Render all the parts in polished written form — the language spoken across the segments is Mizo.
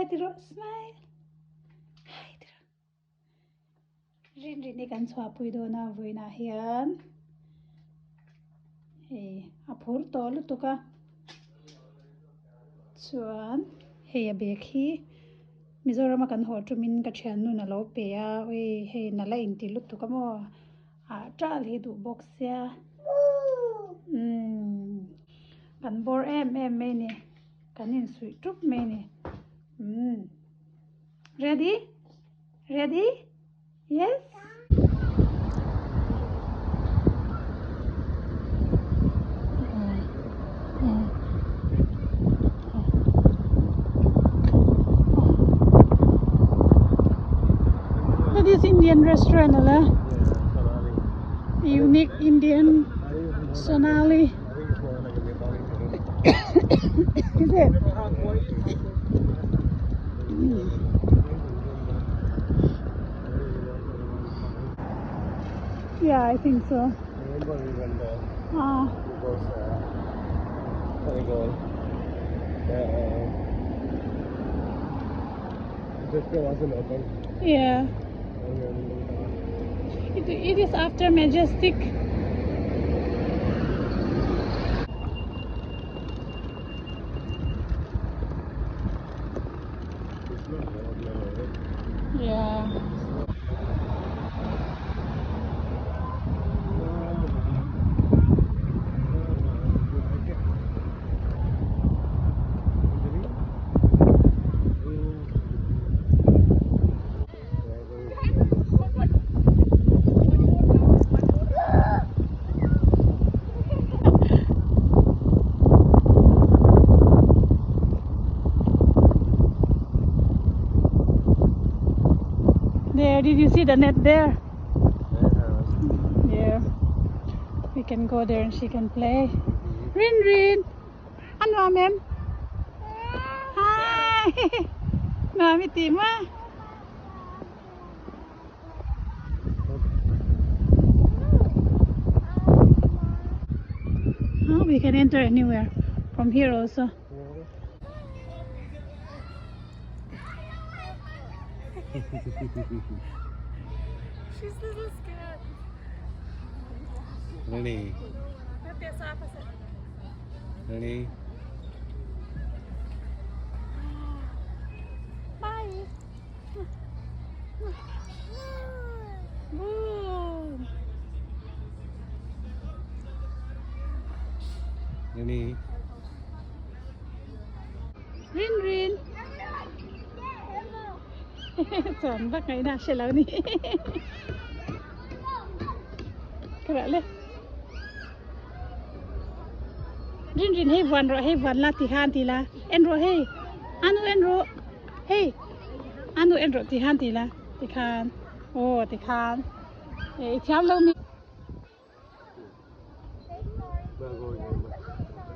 Hi ti rawh smile. Hi ti rawh. Rin rin hi kan chhuahpui dawn a vawiinah hian hei a phur tawh lutuk a chuan hei a bag hi Mizoram a kan haw tumin ka thiannun a lo pe a ui hei nalh a inti lutuk a maw ah tal hi duh bawk sia umm kan bawr em em mai a ni kan insuih tup mai a ni umm ready. Ready? Yes? That is Indian restaurant, ala. Unique Indian Sonali. Is it? Yeah, I think so. Remember we went there. Ah. It was what do you call? The wasn't open. Yeah. It, it is after Majestic. Yeah. There, did you see the net there? Yeah. We can go there and she can play. Rin Rin! Ano ma'am? Hi! Mami Tima! Oh, we can enter anywhere from here also. She's a little scared. Ready? Ready? Bye. Boom. Ready? Rin Rin. Chuan vak ngaihna a hre lo ni. Ka rah le. Rin Rin hei vuan rawh hei vuan la ti khan ti la. En rawh hei. Anu en rawh. Hei. Anu en rawh ti khan ti la. Ti khan. Aw ti khan. I thiam lo mi.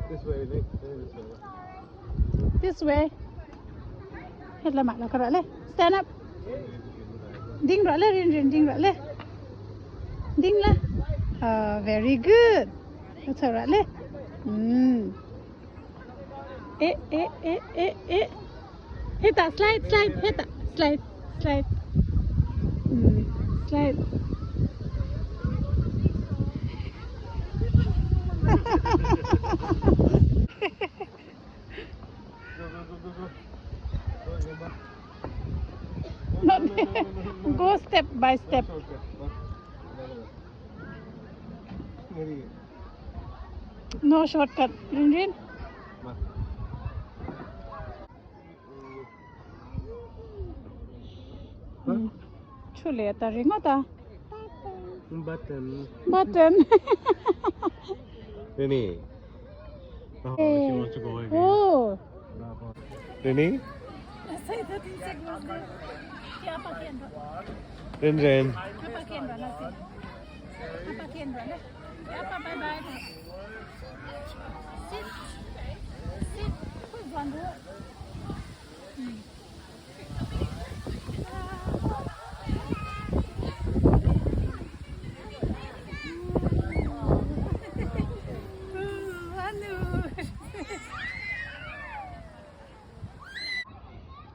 This way, this way. This way. Het lamah lo ka rawh le. Stand up. Ding rawh le Rin Rin ding rawh le. Ding la. Oh, very good. Lo chho rawh le. Mm. Eh eh eh eh eh. Hetah slide slide hetah slide slide. Mm, slide. Go, go, go, go, go. Go, go, Not go step by step. No shortcut. Rin Rin. Thu leh ta ringawt a. Button. Button. Rini. Oh, she wants to go again. Oh. Rini. Rin Rin. Sit. Sit.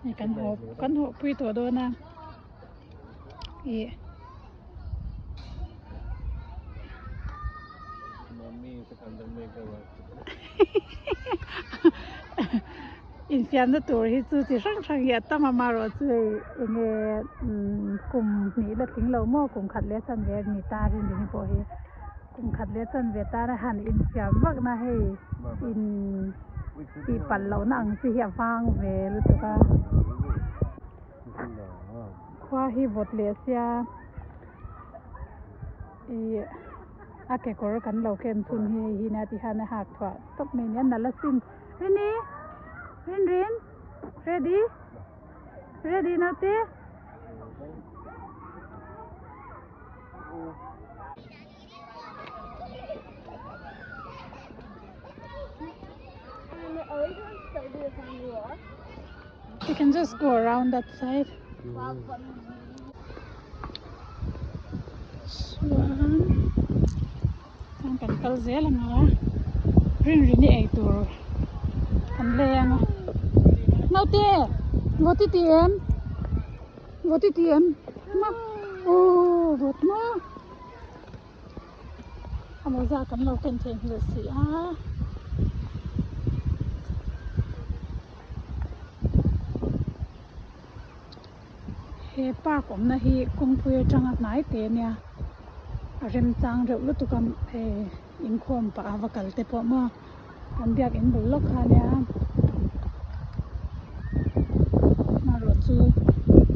Hei kan haw kan haw pui tawh dawn a ih. Infiamna tur hi chu chi hrang hrang hi a tam a amaherawhchu hei enge kum hnih la tling lo maw kum khat leh chanve a ni ta rin rin pawh hi kum khat leh chanve tana han infiam vak na hei in tih palh loh na ang chi hi a vang ve lutuk a khua hi vawt leh sia ih a kekawr kan lo ken chhun hi hei hi nia ti hian a hak thuah tawp mai a ni a nalh asin Rini Rinrin ready ready naute. You can just go around that side. Chuan chuan kan kal zel ang a rinrini ei tur kan lei ang a naute vawt i ti em vawt i ti em ma aw vawt maw a mawza kan lo ken theihnghilh si a. He park awmna hi kawngpui atanga hnai te ania a remchang reuh lutuk a hei inkhawm pah a va kal te pawh maw kan biakin bul lawk kha ania amaherawh chu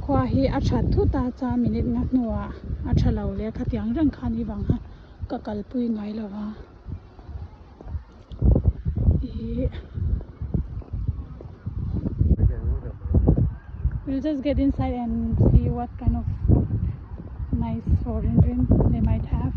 khua hi a that thut a chuan minute nga hnuah a tha lo leh khatiang reng kha ni vang khan ka kalpui ngai lo va ih we'll just get inside and see what kind of food nice foreign drink they might have.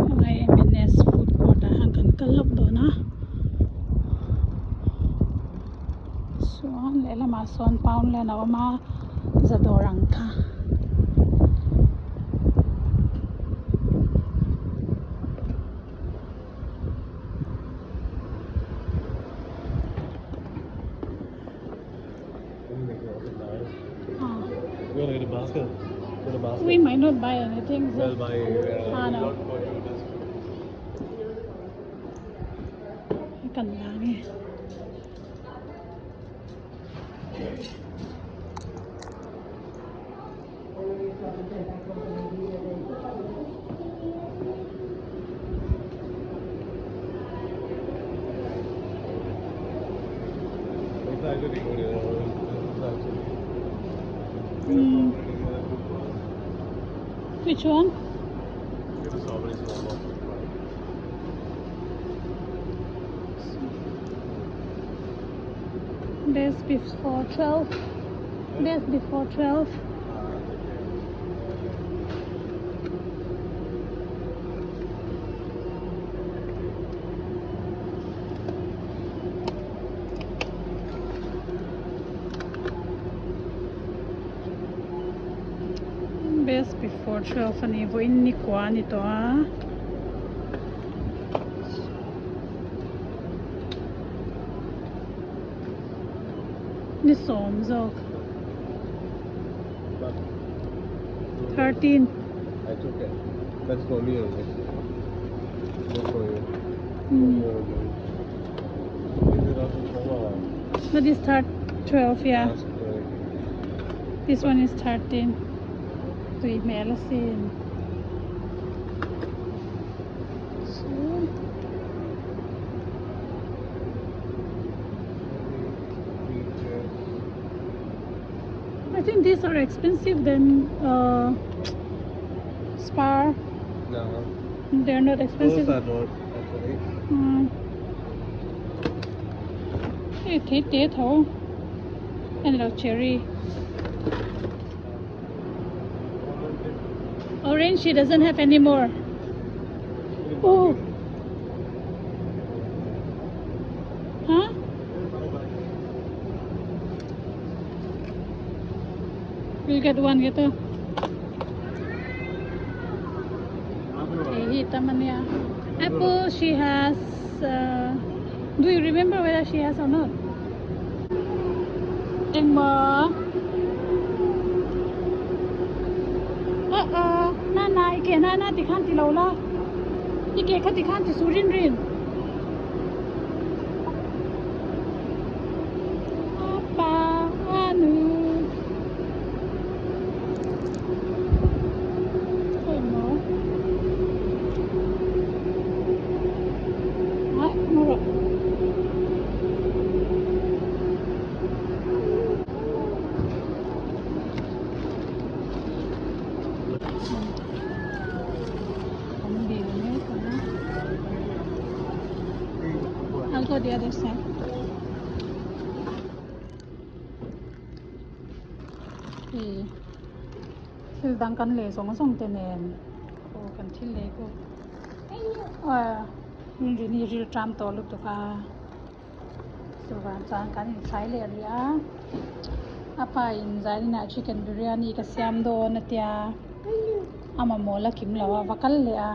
Helai M N S food court ah hian kan kal lawk dawn a chuan lehlamah sawn poundland a awm a za dawr ang kha. We might not buy anything. We'll buy. Ah, no. Not for you, just Kan lang eh. It's actually good. This is actually. Which one? Get the strawberries and all of it. Best before 12. Best before 12. Best before 12 a ni vawiin ni kua a ni tawh a. Ni sawm zawk. 13. It's okay. That's for me only. Not for you. That is 12, yeah. This one is 13. Tui hmel asin. So I think these are expensive than Spar. No. They're not expensive. Those are not actually. Hei thei te tho. And lo cherry. Orange she doesn't have any more. Oh. Huh? We'll get one ke tu. Hei hi tam ania. Apple she has uh, do you remember whether she has or not? Engmaw? Uh uh, na na i ke na na ti khan ti lo la. I ke kha ti khan ti su rin rin. Apa anu. Engmaw? Ai, mu rawh. Kan dil mek a. I'll go the other side. Hei thil dang kan lei zawng zawng te nen aw kan thil lei pawh aw rinrini ril ṭam tawh lutuk a chuvang chuan kan inthlai leh rih a a pa in zaninah chicken biryani ka siam dawn a tia a mamawh la kim lo a va kal leh a.